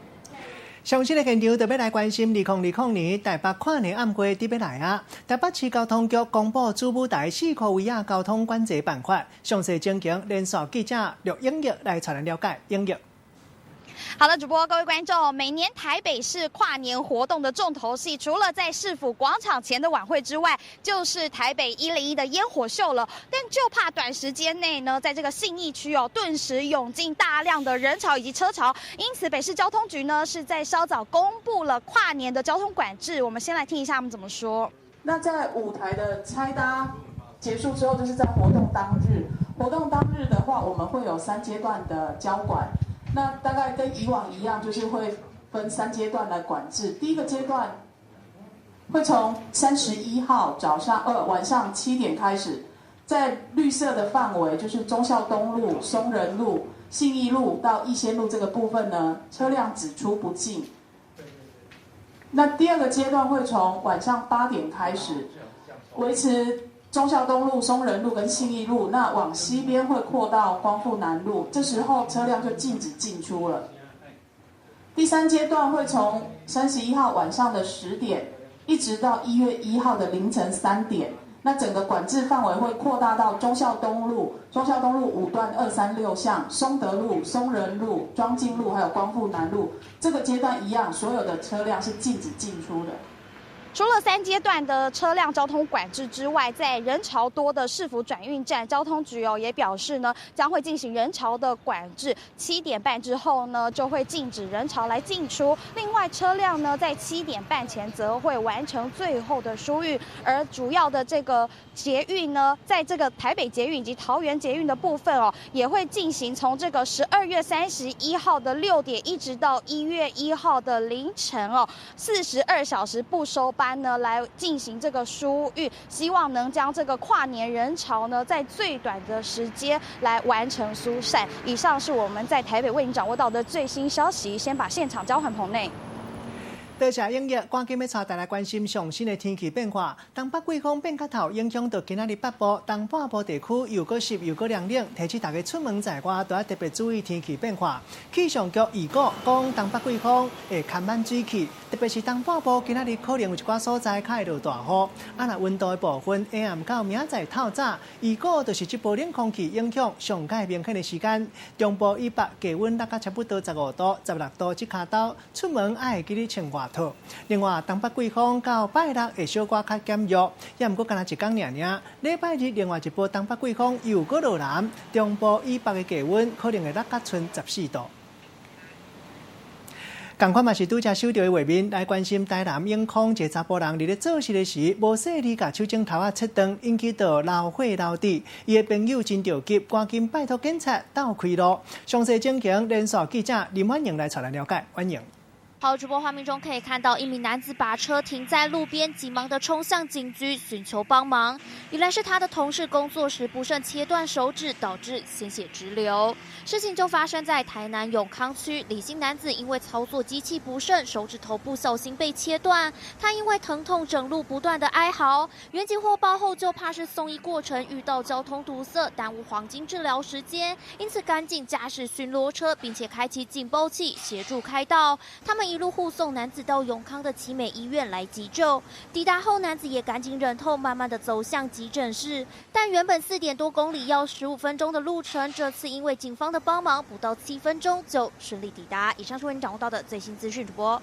上新的現場特別來關心2020年台北跨年晚會佇欲來啊！台北市交通局公布主舞台四箍圍仔交通管制辦法，詳細情形連線記者陸英玉來帶咱了解。英玉。好的，主播，各位觀眾，每年台北市跨年活動的重頭戲，除了在市府廣場前的晚會之外，就是台北101的煙火秀了。但就怕短時間內呢，在這個信義區哦，頓時湧進大量的人潮以及車潮，因此北市交通局呢是在稍早公布了跨年的交通管制。我們先來聽一下他們怎麼說。那在舞台的拆搭結束之後，就是在活動當日。活動當日的話，我們會有3階段的交管。那大概跟以往一樣，就是會分3階段來管制。第一個階段會從31號早上晚上7點開始，在綠色的範圍，就是忠孝東路、松仁路、信義路到逸仙路這個部分呢，車輛只出不進。那第二個階段會從晚上8點開始，維持忠孝東路、松仁路跟信義路，那往西邊會擴到光復南路，這時候車輛就禁止進出了。第三階段會從31號晚上的10點，一直到1月1號的凌晨3點，那整個管制範圍會擴大到忠孝東路、忠孝東路5段236巷、松德路、松仁路、莊敬路，還有光復南路。這個階段一樣，所有的車輛是禁止進出的。除了三階段的車輛交通管制之外，在人潮多的市府轉運站，交通局哦也表示呢，將會進行人潮的管制。7點半之後呢，就會禁止人潮來進出。另外，車輛呢在7點半前則會完成最後的疏運。而主要的這個捷運呢，在這個台北捷運以及桃園捷運的部分哦，也會進行從這個12月31號的6點一直到1月1號的凌晨哦，42小時不收班呢，來進行這個疏運，希望能將這個跨年人潮呢，在最短的時間來完成疏散。以上是我們在台北為您掌握到的最新消息，先把現場交還棚內。多謝英業，趕緊欲帶大家關心上新的天氣變化。東北季風變較透，影響到今仔日北部、東半部地區又閣濕又閣涼冷，提醒大家出門在外都要特別注意天氣變化。氣象局預告講，東北季風會牽滿水氣，特別是東半部今仔日可能有一寡所在較會落大雨。啊，若溫度的部分，下暗到明仔載透早，預估就是這波冷空氣影響上蓋明顯的時間。中部以北低溫落到差不多15度、16度這跤兜，出門愛會記得穿外套。另外，東北季風到拜六會小可較減弱，也毋過干焦一工爾爾。禮拜日另外一波東北季風又閣落南，中部以北的低溫可能會落較賰14度。仝款嘛是拄才收著的畫面，來關心台南永康一个查埔人佇咧做事的時，無細膩共手指頭仔切斷，引起著流血流滴。伊的朋友真著急，趕緊拜託警察鬥開路。詳細情形，連線記者林婉瑩來帶咱了解。婉瑩。好，直播畫面中可以看到一名男子把車停在路邊，急忙的衝向警局尋求幫忙。原來是他的同事工作時不慎切斷手指，導致鮮血直流。事情就發生在台南永康區，李姓男子因為操作機器不慎，手指頭不小心被切斷。他因為疼痛，整路不斷的哀嚎。員警獲報後就怕是送醫過程遇到交通堵塞，耽誤黃金治療時間，因此趕緊駕駛巡邏車，並且開啟警報器協助開道。他們一路護送男子到永康的奇美醫院來急救。抵達後，男子也趕緊忍痛，慢慢的走向急診室。但原本4點多公里要15分鐘的路程，這次因為警方的幫忙，不到7分鐘就順利抵達。以上是為您掌握到的最新資訊，主播。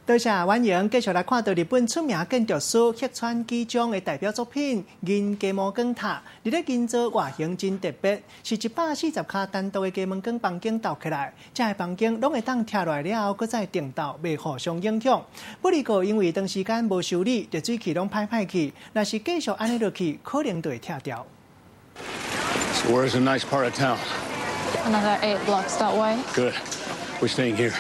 多謝婉瑩，繼續來看到日本出名建築師黑川紀章的代表作品《銀雞毛光塔》。佇咧銀座外形真特別，是140跤單獨的雞毛光房間鬥起來，這个房間攏會當拆落來了後，閣再重鬥，袂互相影響。不過因為長時間無修理，熱水器攏歹歹去，若是繼續按呢落去，可能就會拆掉。 So where's a nice part of town? Another eight blocks that way. Good. We're staying here.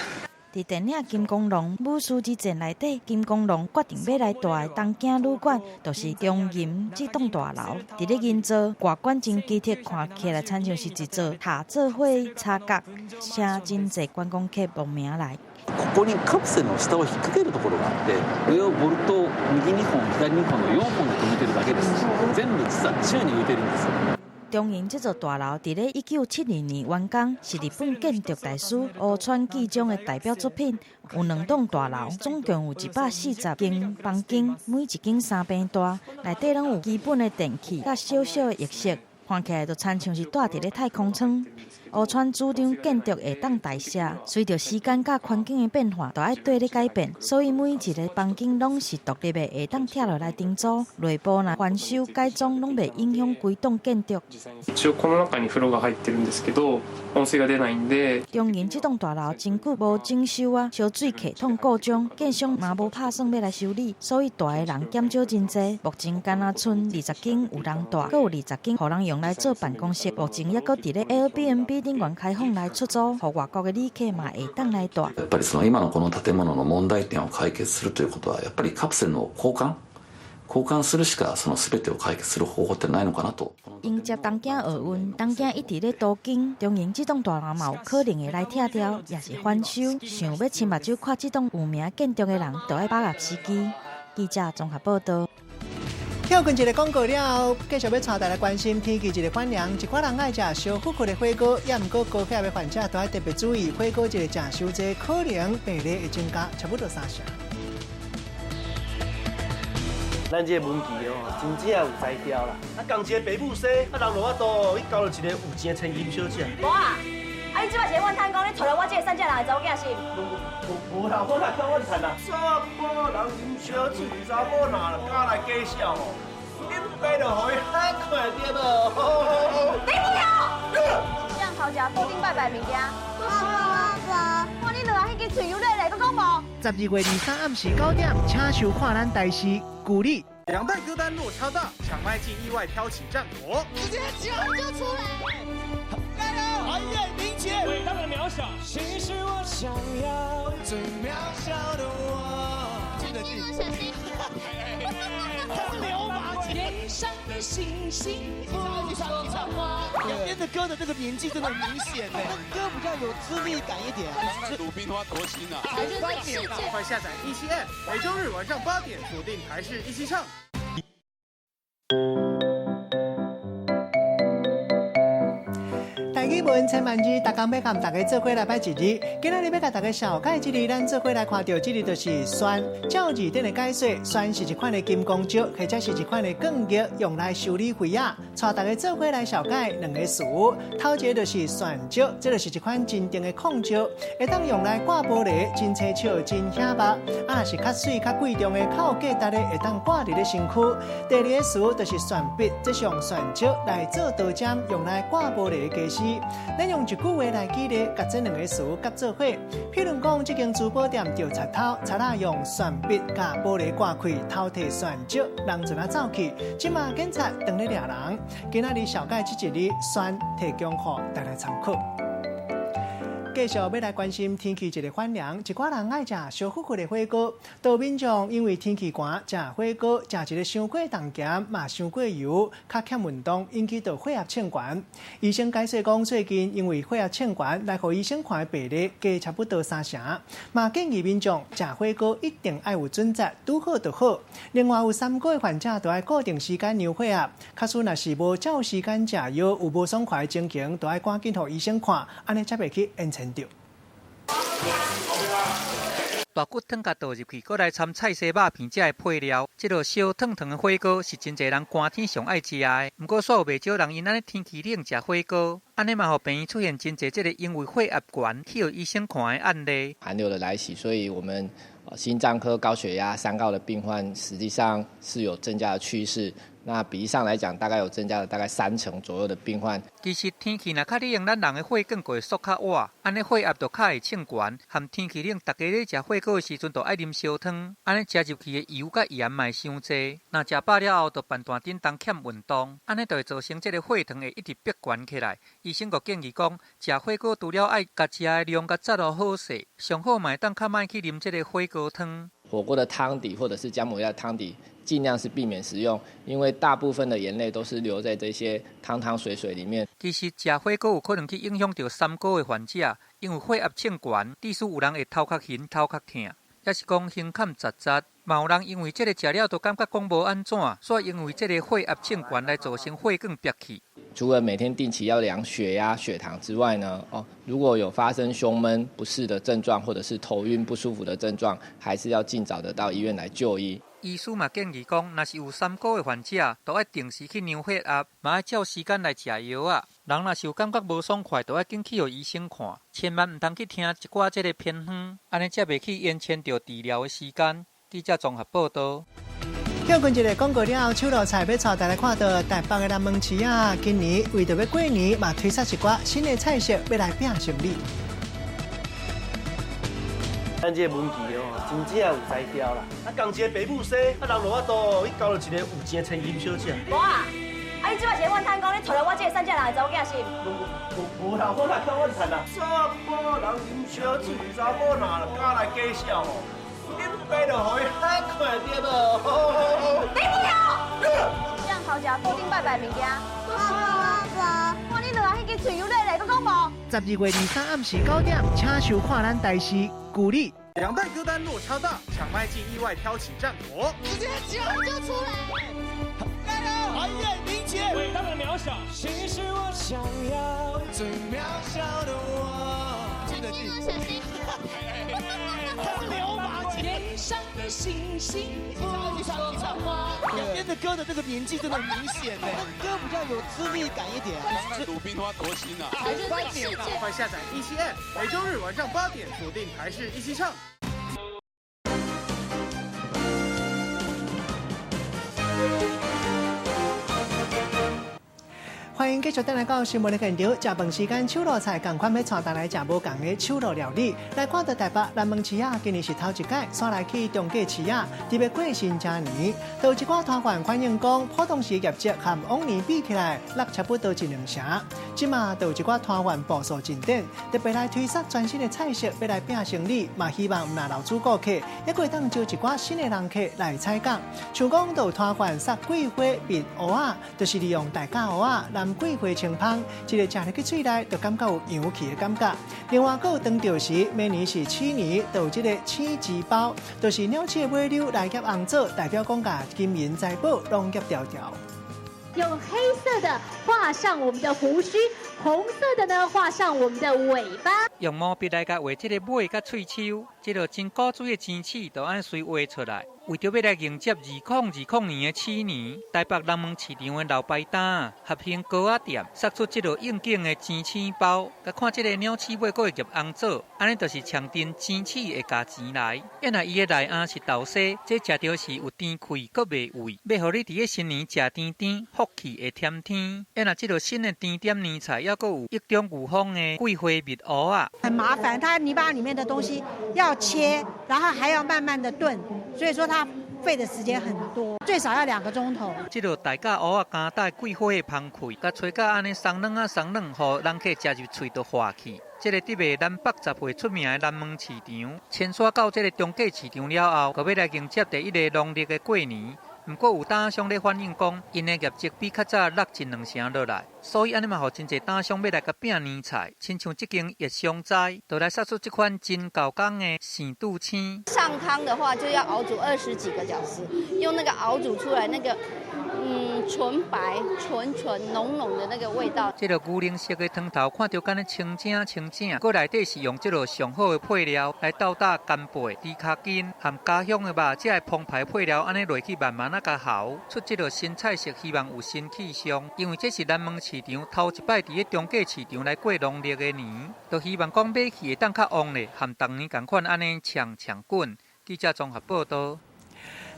佇電影《金剛狼》武士之戰內底，金剛狼決定欲來蹛的東京旅館，就是中銀這棟大樓。佇咧銀座外觀真奇特，看起來親像是一座塔做伙插角，請真濟觀光客慕名來。ここにカプセルの下を引っ掛けるところがあって、上をボルトを右2本、左2本の4本で留めてるだけです。全部実は宙に浮いてるんです。中銀這座大樓佇咧1972年完工，是日本建築大師烏川紀章的代表作品。有兩棟大樓，總共有140間房間，每一間3平大，內底攏有基本的電器，佮小小的浴室，看起來就親像是蹛佇咧太空艙。烏川主張建築會當代謝，隨著時間佮環境的變化，都愛綴咧改變，所以每一个房間攏是獨立的，會當拆落來重組。內部若翻修改裝，攏袂影響規棟建築。一応この中に風呂が入ってるんですけど、温水が出ないんで。中銀這棟大樓真久無整修啊，燒水系統故障，建商嘛無拍算欲來修理，所以蹛的人減少真濟。目前干焦賰20間有人蹛，閣有20間予人用來做辦公室。目前猶閣佇咧 Airbnb 頂懸開放來出租，予外國的旅客嘛會當來蹛。やっぱりその今のこの建物の問題点を解決するということは、やっぱりカプセルの交換、交換するしかその全てを解決する方法ってないのかなと。迎接東京奧運，東京一直咧都更，中銀這棟大樓嘛有可能會來拆掉，抑是翻修。想欲親目睭看這棟有名建築的人，就愛把握時機。記者綜合報道。跳過一个廣告了後，繼續欲帶大家關心天氣一个反涼。一寡人愛食燒火鍋的火鍋，也毋過高血壓的患者都愛特別注意，火鍋一个食傷濟，可能病例會增加差不多三成。咱這个文琪哦，真正有才調啦！啊，仝一个爸母生，啊人無法度去交著一个有錢的千金小姐。無啊，啊啊，你這擺是咧怨嘆講你娶了我這个散食人的查某囝是？無無啦，我來講我是啦。查某人啉燒酒，查某若敢來假笑吼，恁爸就予伊喊看著無？你不要！這樣頭食布丁拜拜物件。哇，你落來彼支喙油咧咧，閣講無？12月23暗時9點，請收看咱台視舊里。兩代歌單落差大，搶麥竟意外挑起戰火。直接講就出來。加油！哎呀，林杰，偉大的渺小，其實我想要最渺小的我。記得記，小心。流氓，天上的星星不說話。兩邊的歌的這個年紀真的很明顯呢，歌比較有資歷感一點。魯冰花多新啊！3點，快下載一期 App，每週日晚上8點鎖定台視一起唱。台語文千萬字，逐工欲佮大家做伙來擺一字。今仔日欲共大家紹介這字，咱做伙來看著這字就是旋。照字典的解說，旋是一款的金剛石，或者是一款的鋼玉，用來修理血壓。帶大家做伙來紹介兩个詞，頭一个就是旋石，這就是一款真正的礦石，會當用來掛玻璃，真輕巧，真顯目。啊，若是較媠、較貴重的、較有價值的，會當掛佇咧身軀。第二个詞就是旋筆，這是用旋石來做刀尖，用來掛玻璃的家私。咱用一句話來舉例，共這兩个詞合做伙。譬如講，這間珠寶店著賊偷，賊仔用旋筆共玻璃割開，偷提旋石，人就按走去。這馬警察當咧掠人。今仔日紹介這一字旋，提供予大家參考。繼續欲來關心天氣一个反涼，一寡人愛食燒烌烌的火鍋，多民眾因為天氣寒，食火鍋食一个傷過重鹹，嘛傷過油，較欠運動，引起著血壓衝懸。醫生解釋講，最近因為血壓衝懸來予醫生看的病例加差不多三成，嘛建議民眾食火鍋一定愛有準則，拄好就好。另外有三高的患者都愛固定時間量血壓，假使若是無照時間食藥，有無爽快的情形，都愛趕緊予醫生看，按呢才袂去延伸著。大骨湯共倒入去，閣來摻菜絲、肉片這的配料，這道燒燙燙的火鍋是真濟人寒天上愛食的。毋過，煞有袂少人因按呢天氣冷食火鍋，按呢嘛予病院出現真濟這个因為血壓懸去予醫生看的案例。寒流的來襲，所以我們心臟科、高血壓、三高的病患，實際上是有增加的趨勢。那比例上來講，大概有增加了大概3成左右的病患。其實天氣若較冷，咱人的血管就會縮較倚，按呢血壓就較會衝懸。含天氣冷，大家咧食火鍋的時陣，就愛啉燒湯，按呢食入去的油佮鹽嘛會傷濟。若食飽了後，就辦斷振動欠運動，按呢就會造成這个血糖會一直逼懸起來。醫生閣建議講，食火鍋除了愛共食的量共節錄好勢，上好嘛會當較莫去啉這个火鍋湯。火鍋的湯底或者是薑母鴨的湯底，盡量是避免食用，因為大部分的鹽類都是留在這些湯湯水水裡面。其實食火鍋有可能去影響著三高的患者，因為血壓衝懸，致使有人會頭殼眩、頭殼疼，抑是講胸坎窒窒。嘛有人因為這个食了就感覺講無按怎，煞因為這个血壓衝懸來造成血管煏去。除了每天定期要量血壓、血糖之外呢，如果有發生胸悶不適的症狀，或者是頭暈不舒服的症狀，還是要盡早的到醫院來就醫。醫師嘛建議講，若是有三高的患者，都愛定時去量血壓，嘛愛照時間來食藥仔。人若是有感覺無爽快，就愛緊去予醫生看，千萬毋通去聽一寡這个偏方，按呢才袂去延遲著治療的時間。記者綜合報導。歇睏一下廣告了後，手路菜欲帶大家看著台北的南門市啊，今年為著欲過年，嘛推出一寡新的菜色，欲來拼生意。咱這个文具哦，真正有才調啦！啊，仝一个爸母生，啊，人無法度去交著一个有錢的千金小姐。無啊！啊，你這擺是咧怨嘆講你娶了我這个散食人的查某囝是？無無啦，我來講我是啦。查某人啉燒酒，查某若敢來假笑吼，恁爸就予伊喊看著無？你不要！這樣頭食布丁拜拜物件。哇，你落來彼支喙油咧咧，閣講無？12月23暗時9點，請收看咱台視舊里。兩代歌單落差大，搶麥竟意外挑起戰火。直接講就出來。加油！哎呀，林杰，偉大的渺小，其實我想要最渺小的我。記得記，小心。流氓。天上的星星不说话。两边的歌的这个年纪真的很明显呢，歌比较有资历感一点。鲁冰花多新啊！快下载一七 App，每周日晚上8点锁定台视一起唱。欢迎继续转来到新闻的现场。食饭时间，手路菜仝款欲带大家来食无仝的手路料理。来看到台北南门市仔，今年是头一届，煞来去中价市仔，特别过新正年。都有一寡摊贩反映讲，普通时业绩和往年比起来，落差不多一两成。这马都有一寡摊贩步数进展，特别来推出全新的菜色，欲来拼生意，嘛希望毋若留住顾客，犹阁会当招一寡新的人客来采购。像讲，都有摊贩杀桂花蜜芋仔，就是利用大甲芋仔南桂花清芳，这个食入去喙内，就感觉有洋气的感觉。另外，阁有当著时，每年是鼠年，就有这个鼠膣包，就是鸟鼠的尾溜来夹红枣，代表讲共金银财宝拢夹牢牢。用黑色的画上我们的胡须，红色的呢画上我们的尾巴。用毛笔来共画这个尾佮喙须，这个真古锥的钱鼠就按呢随画出来。为著欲来迎接2020年的鼠年，台北南门市场的老牌档合兴糕仔店，杀出这个应景的钱鼠包。共看这个鸟鼠尾阁会夹红枣，按呢就是象征钱鼠会共钱来。原来伊的内餡是豆沙，这食著时有甜气，阁袂畏，欲予你伫咧新年食甜甜，福气会添添。若这个新的甜点年菜，犹阁有一中牛风的桂花蜜芋仔。很麻烦，它泥巴里面的东西要切，然后还要慢慢的炖，所以说它费的时间很多，最少要2个钟头。这个大甲芋仔加带桂花的芳气，共炊甲按呢松软啊松软，予人客食入喙就化去。这个伫卖南北杂货出名的南门市场，迁徙到这个中价市场了后，阁欲来迎接第一个农历的过年。毋过有摊商咧反映讲，𪜶的业绩比较早落一两成落来，所以按呢嘛，予真济摊商欲来共拼年菜。亲像这间叶商斋，就来杀出这款真厚工的生肚青。上汤的话就要熬煮20几个小时，用那个熬煮出来那个纯白、纯纯浓浓的那个味道。这个牛奶色的汤头看著敢若清正清正，阁内底是用这个上好的配料来斗打干贝、猪脚筋和家乡的肉，这个澎湃配料按呢落去慢慢仔共熬，出这个新菜色，希望有新气象。因为这是南门市场头一摆伫咧中价市场来过农历的年，就希望讲买气会当较旺咧，和逐年仝款按呢呛呛滚。记者综合报道。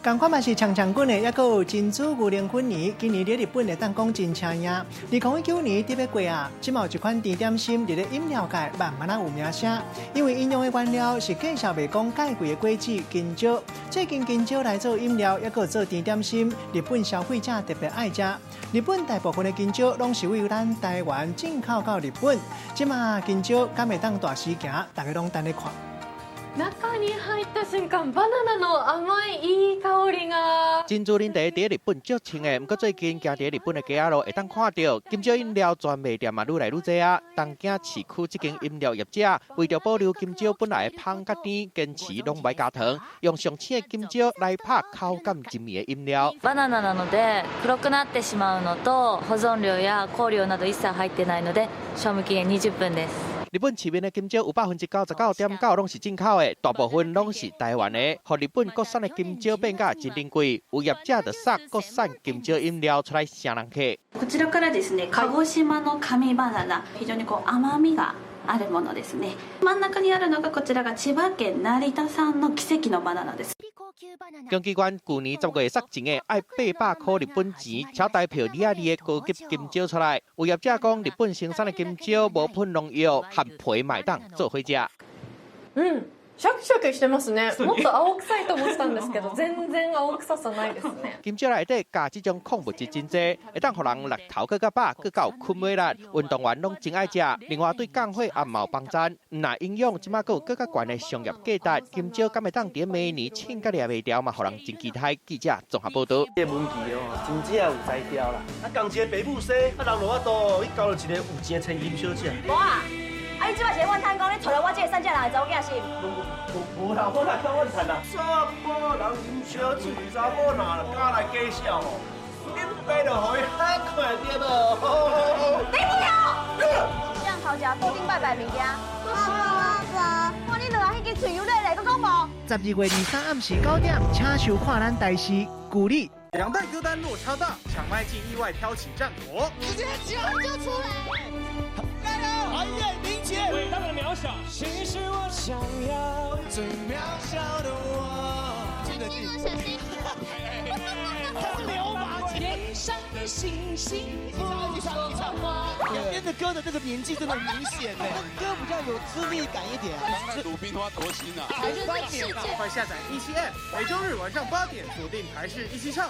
仝款嘛是呛呛滚的，犹阁有珍珠牛奶粉圆，今年伫日本会当讲真请赢。2019年特别过啊，这马有一款甜点心伫咧饮料界慢慢仔有名声，因为𪜶用的原料是介绍袂讲介贵的果子香蕉。最近香蕉来做饮料，犹阁做甜点心，日本消费者特别爱食。日本大部分的香蕉拢是为咱台湾进口到日本，这马香蕉敢会当大肆行，大家拢等咧看。中に入った瞬間、バナナの甘いいい香りが。珍珠奶茶伫日本足兴的，毋过最近行伫日本的街仔路，会当看著香蕉饮料专卖店嘛愈来愈济啊。东京市区这间饮料业者为著保留香蕉本来的芳佮甜，坚持拢袂加糖，用上鲜的香蕉来拍口感真美的饮料。バナナなので黒くなってしまうのと、保存料や香料など一切入ってないので、賞味期限20分です。日本市面的香蕉有99.9%拢是进口的，大部分拢是台湾的。予日本国产的香蕉变甲真珍贵，有业者就杀国产香蕉饮料出来晟人客。こちらからですね、鹿児島の神バナナ、非常にこう甘みがあるものですね。真ん中にあるのがこちらが千葉県成田産の奇跡のバナナです。根据阮去年10月杀钱的爱800箍日本钱，超台票二啊二的高级香蕉出来。有业者讲，日本生产的香蕉无喷农药，含皮嘛会当做伙食。うん、シャキシャキしてますね。もっと青臭いと思ってたんですけど、全然青臭さないですね。香蕉内底鉀这种矿物质真济，会当予人力头阁较饱，阁较有困袂力。运动员拢真爱食。另外对降血压嘛有帮助。毋若营养，这马阁有阁较悬的商业价值。香蕉敢会当伫明年凊甲掠袂牢嘛，予人真期待。记者综合报道。这文具哦，真正有才调啦。啊，仝一个爸母生，啊人无法度，去交著一个有钱的千金小姐。无啊，啊你这摆是咧怨叹讲你娶著我这个散食人的查某囝是？无啦，我来看怨叹啦。查某人啉烧酒，查某若敢来假笑吼，恁爸就予伊喊看对无？你不要！头食布丁拜拜物件。哇，你落来彼支喙油咧咧，阁讲无？12月23暗时9点，请收看咱台视旧里。两代歌单落差大，抢麦竟意外挑起战火。直接讲就出来。加油！哎呀，林杰，伟大的渺小，其实我想要最渺小的我。记得记得，小心。流氓！天上的星星不说话。两边的歌的那个年纪真的很明显呢，歌比较有资历感一点。鲁冰花多新啊！3年了，快下载17 App，每周日晚上8点锁定台视一起唱。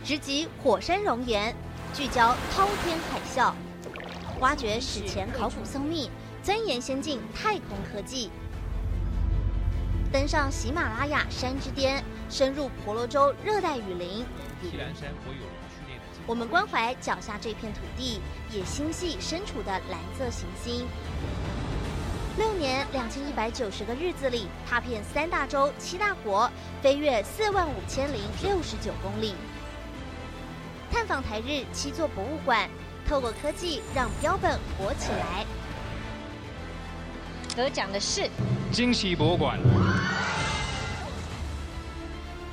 直击火山熔岩，聚焦滔天海啸，挖掘史前考古僧秘，钻研先进太空科技，登上喜马拉雅山之巅，深入婆罗洲热带雨林。我们关怀脚下这片土地，也心系身处的蓝色行星。6年2190个日子里，踏遍3大洲7大国，飞越45069公里。探访台日7座博物馆，透过科技让标本活起来。得奖的是惊喜博物馆。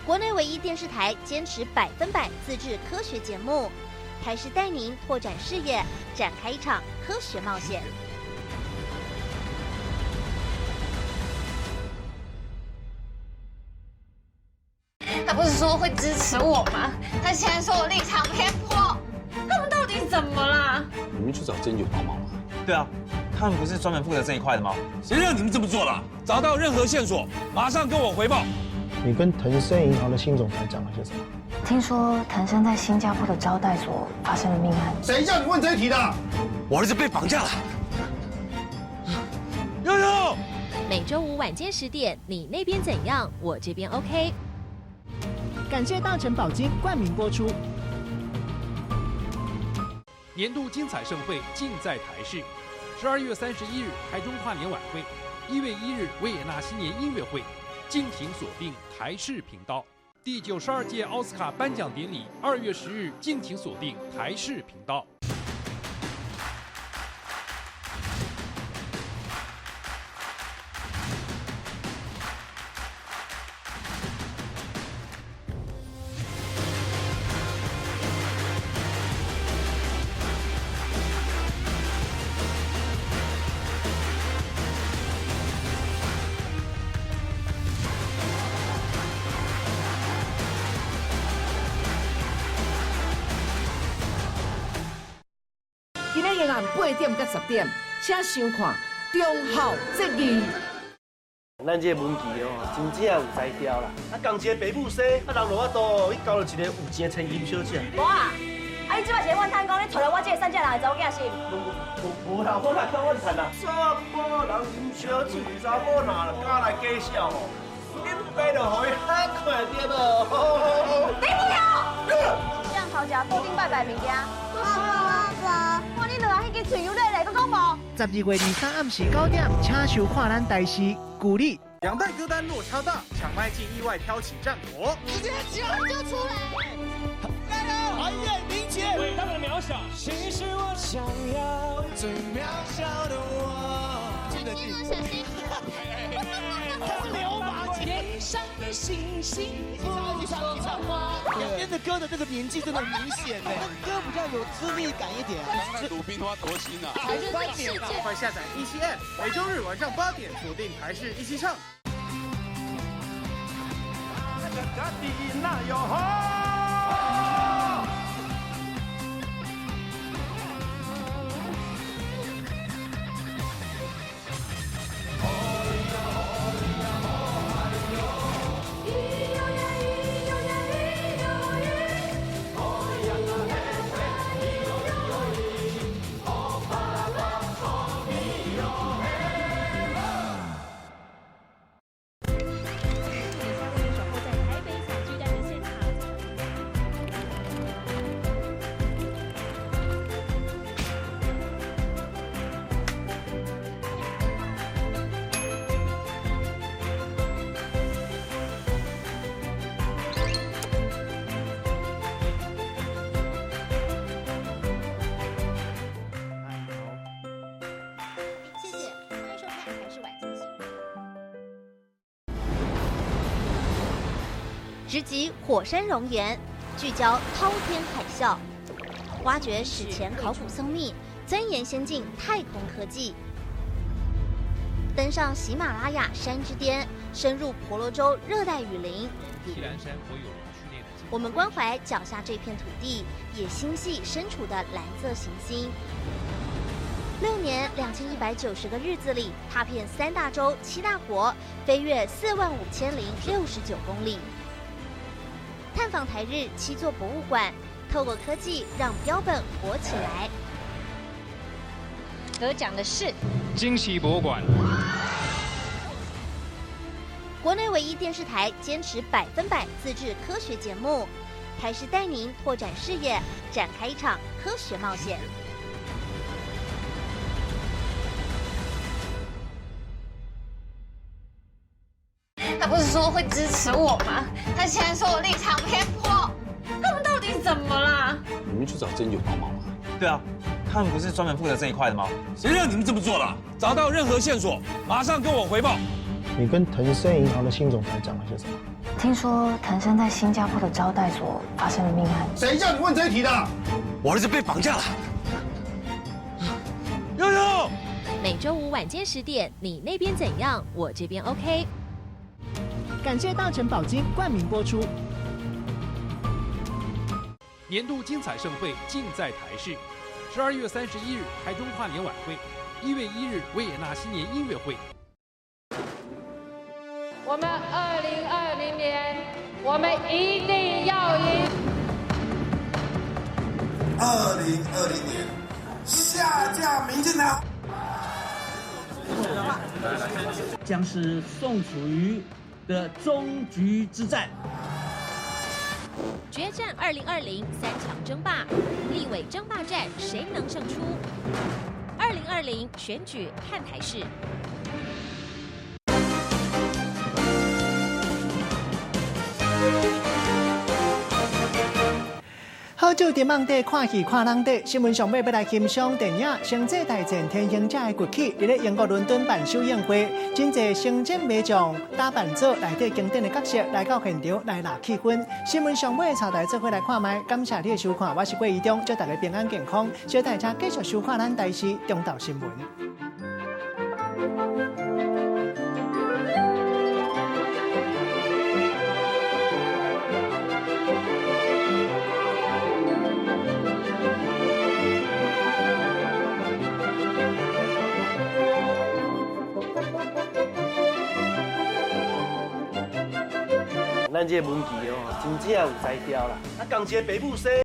国内唯一电视台坚持100%自制科学节目，台视带您拓展视野，展开一场科学冒险。他不是说会支持我吗？他现在说我立场偏颇，他们到底怎么啦？你们去找真友帮忙吗？对啊，他们不是专门负责这一块的吗？谁让你们这么做了？找到任何线索，马上跟我回报。你跟腾生银行的新总裁讲了些什么？听说腾生在新加坡的招待所发生了命案。谁叫你问这一题的？我儿子被绑架了。悠悠，每周五晚间10点，你那边怎样？我这边 OK。感谢大成宝金冠名播出。年度精彩盛会尽在台视，12月31日台中跨年晚会，1月1日维也纳新年音乐会，敬请锁定台视频道。第92届奥斯卡颁奖典礼，2月10日，敬请锁定台视频道。今日夜暗8点到10点，请收看《忠孝节义》。咱这个文琪哦，真正有才调啦！啊，共一个爸母生，啊，人无法度去交到一个有钱的千金小姐。无啊，啊，你这摆是咧怨叹讲你娶了我这个散只人的查某囝是？无啦，我来讲我叹啦。查某人啉烧酒，查某若敢来假笑吼，恁爸就予伊喊看著无？你不要！这样头食布丁拜拜物件。哇，你落来彼支喙油咧咧，阁讲无？12月23暗时9点，请收看咱台视旧里。两代歌单落差大，抢麦竟意外挑起战火。直接讲就出来。加油！哎呀，林杰，伟大的渺小，其实我想要最渺小的我。记得的镜。他是流氓。天上的星星不说话。两边的歌的这个年纪真的很明显呢，歌比较有资历感一点。鲁冰花多心啊！快下载一期 App，每周日晚上8点锁定台视一起唱。直击火山熔岩，聚焦滔天海啸，挖掘史前考古僧秘，钻研先进太空科技，登上喜马拉雅山之巅，深入婆罗洲热带雨林。我们关怀脚下这片土地，也心系身处的蓝色行星。6年2190个日子里，踏遍三大洲七大国，飞越45069公里。探访台日七座博物馆，透过科技让标本活起来。得奖的是惊喜博物馆。国内唯一电视台坚持100%自制科学节目，台视带您拓展视野，展开一场科学冒险。他不是说会支持我吗？他现在说我立场偏颇，他们到底怎么啦？你们去找真友帮忙吗？对啊，他们不是专门负责这一块的吗？谁让你们这么做的？找到任何线索，马上跟我回报。你跟腾盛银行的新总裁讲了些什么？听说腾生在新加坡的招待所发生了命案。谁叫你问这一题的？我儿子被绑架了。悠悠，每周五晚间10点，你那边怎样？我这边 OK。感谢大成宝金冠名播出。年度精彩盛会尽在台视，12月31日台中跨年晚会，1月1日维也纳新年音乐会。我们2020年，我们一定要赢。2020年下架民进党，将是宋楚瑜的终局之战。决战2020三强争霸，立委争霸战谁能胜出？2020选举看台视。好酒伫网底看戏看人底，新闻上尾欲来欣赏电影《星际大战：天行者》的崛起。伫咧英国伦敦办首映会，真济星战迷众打扮做内底经典的角色来到现场来热气氛。新闻上尾插台做伙来看觅，感谢你的收看，我是郭怡中，祝大家平安健康，小大家继续收看咱台视中昼新闻。咱这个文琪哦，真正有才调啦！啊，仝一个爸母生。